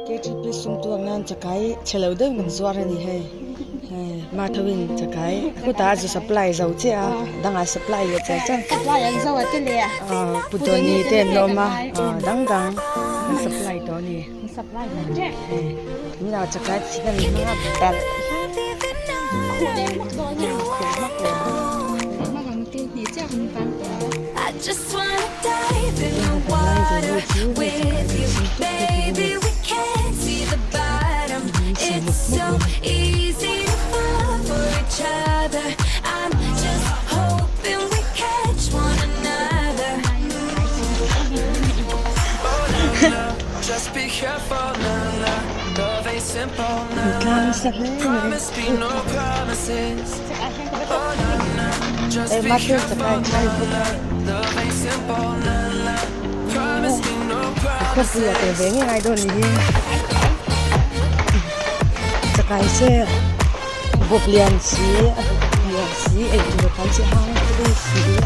KTP sum tuak nan chakai chhe lo deuh in an zuar a ni hei hei mathoin chakai khutah zu supply zo chiah a dangah supply leh char char supply an zo a te leh ah putawni te an la awm a ah dang dang an supply tawh a ni supply tawh tep hei tunah chakai chhin a ni hmang a belh khuh leh hmak dawn a khuh hmak leh hmak ang te hnih chiah kan tan tawh a. Tlang nasa hle mai eh mahse chakai khai bawk a khawpui ah tel ve ngei ngai dawn ni hi chakai se bawp lian si a bawp lian si eitur a tam si hang te si.